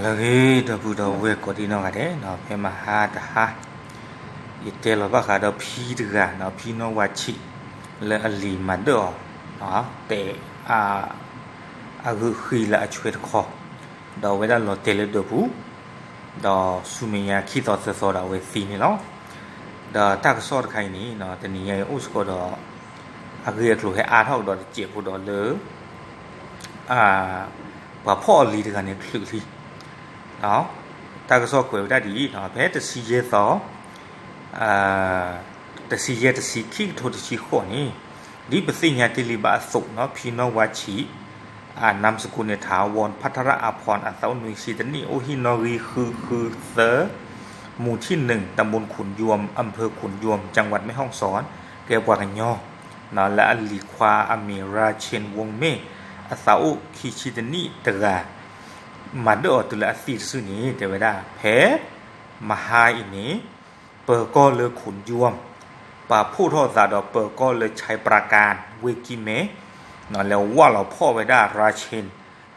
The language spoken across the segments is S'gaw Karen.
လၢအဂ့ၤ ဒီပုၢ်ဒီဝဲၢ်ကိးဒံနီၢ်ဂၤဒဲး, ဖဲမဟါတဟါ ယတဲလီၤဘၣ်ဃးဒီးဖံတဂၤ, ဖံနီၢ်ဝါဆံး လၢအလံၤမၤဒၢၣ်အီၤ တဲ အဂုာ်ဃံလၤအဆွဲတခီ, ဒီးအဝဲဒၣ်လီၤတဲာ်လၢဒၢးပူၤ, ဒီးဆူမဲာ်ညါခံသီသၢသီဒီးအဝဲသံန့ၣ်လီၤ. ဒီးတၢ်ကစီၣ်တခါအံၤန့ၣ် တနံၤညါအံၤအိၣ်စ့ၢ်ကီးဒီး အဂ့ၢ်အကျိၤဟဲအါထီၣ်ကဒီးတစဲးဖိဒီးလၢ ပှၤဖီၣ်အီၤလံၤတဂၤန့ၣ်ချုးလံ. တၢ်ကစီၣ်ကွဲးဝဲဒၣ်ဒ်အံၤ, ဖဲတဆံယဲၢ်သီ တဆံယဲၢ် တဆံခံ ကထိတဆံဃိးန့ၣ်, ဒ်ပသ့ၣ်ညါတ့ၢ်လံဘၣ်အသိး, ဖံနီၢ်ဝါဆံး အနၢမ်စကူန့ၣ် ထၢဝီၣ် ဖၣ်ထရၣ်အဖီၣ် အသးအိၣ်နွံဆံတနံၣ်, အိၣ်ဟံၣ်နီၣ်ဂံၢ်ဃုဃုသၢ, မူၤထံၣ်နုၣ် တမူၣ်ခုၣ်ယွမ် အၣ်ဖၢၣ်ခုၣ်ယွမ် ကၠၣ်ဝးမဲၣ်ဟီၣ်စီၣ်, ကဲပှၤကညီ, လၢအလံၤခွါအမံၤ ရၤဆ့ၣ် ဝူမ့ၣ် အသးအိၣ်ခံဆံတနံၣ်တဂၤ မၤဒၢၣ်အီၤတုၤလၢအသံတစုန့ၣ် တဲဝဲဒၣ် ဖဲမဟါအံၤန့ၣ် ပၢၤကီၢ်လၢခိၣ်ယွမ် ပာ်ဖှိၣ်ထီၣ်သးဒီးပၢၤကီၢ်လၢ ဆဲးပြးကၣ် ဝ့ၢ်ကံၢ်မဲ လဲၤဝၢ်လီၤဖီၣ်ဝဲဒၣ် ရၤဆ့ၣ်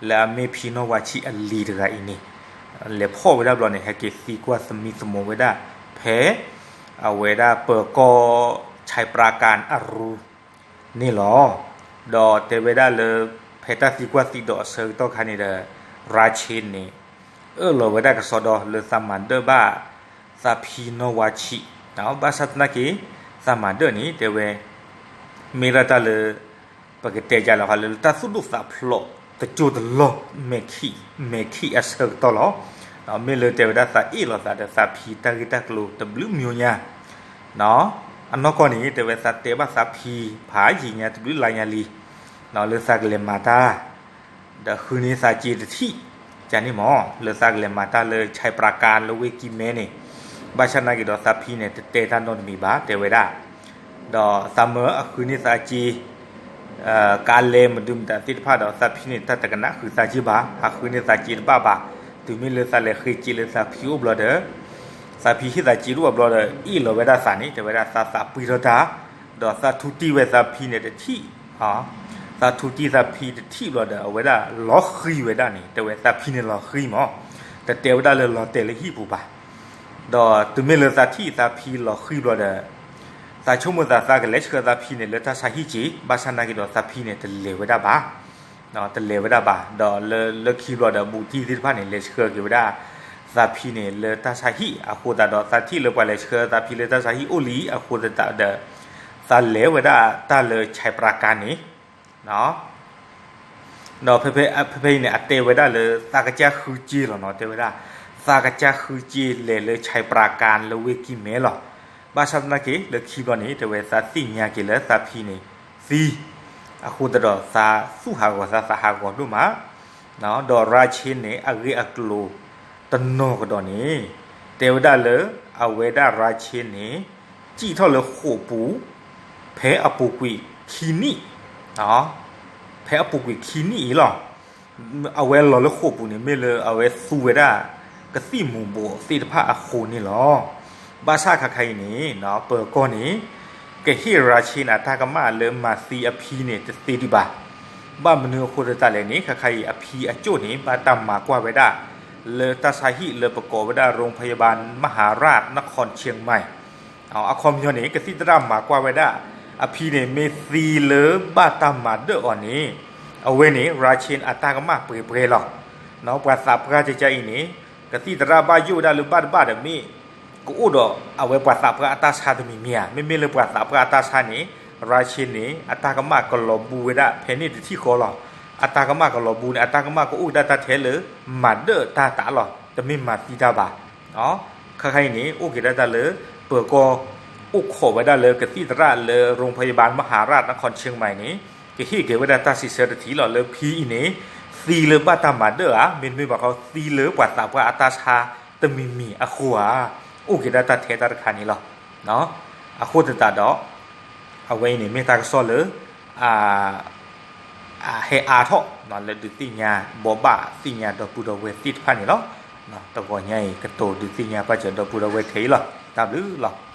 လၢအမ့ၢ်ဖံနီၢ်ဝါဆံးအလံၤတဂၤအံၤန့ၣ်, လဲၤဖီၣ်ဝဲဒၣ်ဘျီန့ၣ် ဟဲက့ၤသံကွၢ်သမံသမိးဝဲဒၣ် ဖဲ အဝဲဒၣ်ပၢၤကီၢ် ဆဲးပြးကၣ်အရူ န့ၣ်လီၤ. ဒီးတဲဝဲဒၣ်လၢ ဖဲတၢ်သံကွၢ်သံဒိးအဆၢကတီၢ်ခါန့ၣ်ဒီး ရၤဆ့ၣ်န့ၣ် အၢၣ်လီၤဝဲဒၣ်ကစီဒီလၢသးမၤဒၢၣ်ဘၣ် သးဖံနီၢ်ဝါဆံး, ဘၣ်ဆၣ်သနာ်က့ သးမၤဒၢၣ်န့ၣ် တဲဝဲ မ့ၢ်ဒၣ်တၢ်လၢ ပကတဲယါလီၤဃာ်လၢ လၢတၢ်သူၣ်ဒိၣ်သးဖျိးတကၠိတလီၢ် မဲာ်ခံးအဆၢကတီၢ်လီၤ. မ့ၢ်လၢတဲဝဲဒၣ်သးအ့ၣ်လိာ်သးဒီးသးဖံတၢ်ဂ့ၢ်တၢ်ကျိၤတဘျုးမံၤညါ အနီၢ်ကီၢ်န့ၣ် တဲဝဲသးတဲဘၣ်သးဖံ ဖးယံာ်ညါတဘျုးလါညါလံ လၢသးကလဲၤမၤတၢ် ဒီးဃုန့ၢ်သးစ့တထံၣ် ကန့ၣ်မ့ၢ် လၢသးကလဲၤမၤတၢ်လၢ ဆဲးပြးကၣ် လၢဝ့ၢ်ကံၢ်မဲန့ၣ်, ဘၣ်ဆၣ်သနာ်က့ဒီးသးဖံန့ၣ် တတဲတၢ်နီတမံၤဘၣ် တဲဝဲဒၣ်, ဒီးသးမၢအဃုန့ၢ်သးစ့ ကါလဲမဒုမတၤသ့ၣ်တဖၣ်ဒီး သးဖံန့ၣ် တၢ်တကနၣ်ဃုသးစ့ဘၣ်, ဟးဃုန့ၢ်သးစ့တဘၣ်ဘၣ်, တုၤမ့ၢ်လၢသးလဲၤဃ့စ့လၢသးဖံအိၣ်ဘျီဒီး သးဖံဟ့ၣ်သးစ့တအိၣ်ဘျီဒီး အ့ၣ်လီၤဝဲဒၣ်သးန့ၣ် တဲဝဲဒၣ်သးသးပှံၢ်ထီၣ်တၢ်, ဒီးသးထူတံၢ်ဝဲသးဖံန့ၣ်တထံၣ်, သးထူတံၢ်သးဖံတထံၣ်ဘျီဒီး အဝဲဒၣ်လီၤဃံၤဝဲဒၣ်န့ၣ် တဲဝဲသးဖံန့ၣ်လီၤဃံၤမ့ၢ်, တတဲဝဲဒၣ်လၢလီၤတဲာ်လၢဟံၣ်ပူၤဘၣ်. ဒီးတုၤမ့ၢ်လၢသးထံၣ်သးဖံလီၤဃံၤဘျီဒီး သးဆိကမိၣ်သးသးကလဲၤဆှၢသးဖံန့ၣ် လၢတၢ်ဆါဟံၣ်စ့, ဘၣ်ဆၣ်သနာ်က့ဒီးသးဖံန့ၣ် တလဲၤဝဲဒၣ်ဘၣ်, တလဲၤဝဲဒၣ်ဘၣ်, ဒီးလၢလၢခံဘျီဒီး ဘူးတံၢ်သ့ၣ်တဖၣ်န့ၣ် လဲၤဆှၢက့ၤဝဲဒၣ် သးဖံန့ၣ် လၢတၢ်ဆါဟံၣ်, အဃိသတးဒီးသးထံၣ်လၢပှၤလဲၤဆှၢသးဖံလၢတၢ်ဆါဟံၣ်အိၣ်လံအဃိသတးဒီး သးလဲၤဝဲဒၣ်တၢ်လၢ ဆဲးပြးကၣ် န့ၣ် ဒီးဖဲဖဲအံၤန့ၣ် အတဲဝဲဒၣ်လၢ သးကစၢ်ဃုစ့လီၤနီၤ, တဲဝဲဒၣ် သးကစၢ်ဃုစ့လဲၤလၢ ဆဲးပြးကၣ် လၢဝ့ၢ်ကံၢ်မဲလီၤ. ဘၣ်ဆၣ်သနာ်က့ လၢခံဘျီန့ၣ် တဲဝဲသးသ့ၣ်ညါက့ၤလၢသးဖံန့ၣ် သံ, အဃိသတးဒီးသးသူၣ်ဟးဂီၤသးသးဟးဂီၤဒိၣ်မး, ဒီးရၤဆ့န့ၣ် အဂ့ၢ်အကျိၤတနီၤကဒီးန့ၣ် တဲဝဲဒၣ်လၢ အဝဲဒၣ်ရၤဆ့န့ၣ် စံၣ်ထီၣ်လၢဃိာ်ပူၤ ဖဲအပူၤကွံာ်ခံနံၣ်, ဖဲအပူၤကွံာ်ခံနံၣ်အံၤလီၤ. အဝဲလီၤလၢဃိာ်ပူၤန့ၣ် မ့ၢ်လၢအဝဲသူဝဲဒၣ် ကသံၣ်မူၤဘှီးသ့ၣ်တဖၣ်အဃိန့ၣ်လီၤ. ဘၣ်ဆၣ်ခါခါအံၤန့ၣ် ပၢၤကီၢ်န့ၣ် ကဟ့ၣ်ရၤဆ့န့ၣ် အတၢ်ကမၣ်လၢမၤသံအဖံန့ၣ် တသ့ဒံးဘၣ်. ဘၣ်မနုၤအဃိသတးလဲၣ်န့ၣ် ခါခါအံၤအဖံအကၠိၣ်န့ၣ် ဘၣ်တၢ်မၤကွၢ်ဝဲဒၣ် လၢတၢ်ဆါဟံၣ်လၢပကိးဝဲဒၣ် ရိဖယၤဘၣ် မဟၤရၣ် နခီၣ်ဆ့ၣ်မၢၣ် အခီပညီန့ၣ် ကသံၣ်သရၣ်မၤကွၢ်ဝဲဒၣ် အဖံန့ၣ် မ့ၢ်သံလၢဘၣ်တၢ်မၤဒၢၣ်အီၤန့ၣ် အဝဲန့ၣ် ရၤဆ့အတၢ်ကမၣ်ပှဲၤပှဲၤလီၤ. ပှၤသးပှၢ်ကကအံၤန့ၣ် ကသံၣ်သရၣ်ဘၣ်ယိၣ်ဝဲဒၣ်လၢဘၣ်တဘၣ်ဒီးမ့ၢ် ကအိၣ်ဒီးအဝဲပှၤသးပှၢ်အတၢ်ဆါတမံၤမံၤဧါ. မ့မ့ၢ်လၢပှၤသးပှၢ်အတၢ်ဆါန့ၣ် ရၤဆ့န့ၣ် အတၢ်ကမၣ်ကလီၤဘူးဝဲဒၣ်ဖဲန့ၣ်တထံၣ်ဃီလီၤ. အတၢ်ကမၣ်ကလီၤဘူးန့ၣ် အတၢ်ကမၣ်ကအိၣ်က့ၤဒၣ်တၢ်ထဲလၢ မၤဒၢၣ်တၢ်တၢ်လီၤ. တမ့ၢ်မၤသံတၢ်ဘၣ် ခါခါအံၤန့ၣ် အိၣ်က့ၤဒၣ်တၢ်လၢ ပၢၤကီၢ် အိၣ်ခိးဝဲဒၣ်လၢကသံၣ်သရၣ်လၢ ရိဖယၤဘၣ် မဟၤရၣ် နခီၣ်ဆ့ၣ်မၢၣ်န့ၣ် ကဟ့ၣ်က့ၤဝဲဒၣ်တၢ်စံးဆၢတထံၣ်လီၤ လၢဖံအံၤန့ၣ် သံလၢဘၣ်တၢ်မၤဒၢၣ်ဧါ, မ့တမ့ၢ်ဘၣ်ခီ သံလၢပှၤသးပှၢ်အတၢ်ဆါတမံၤမံၤအဃိဧါ. အိၣ်က့ၤဒၣ်တၢ်ထဲတၢ်တခါန့ၣ်လီၤ. အဃိသတးဒီး အဝဲအံၤန့ၣ် မ့ၢ်တၢ်ကစီၣ်လၢ အဟဲအါထီၣ် လၢဒုးသ့ၣ်ညါ ဘိးဘၣ်သ့ၣ်ညါဒီပုၢ်ဒီဝဲၢ်သ့ၣ်တဖၣ်န့ၣ်လီၤ. တဂီၤညါအံၤ ကတိၤဒုးသ့ၣ်ညါပာ်စၢၤဒီပုၢ်ဒီဝဲၢ်ခဲအံၤလီၤ. တၢ်ဘျုးလီၤ.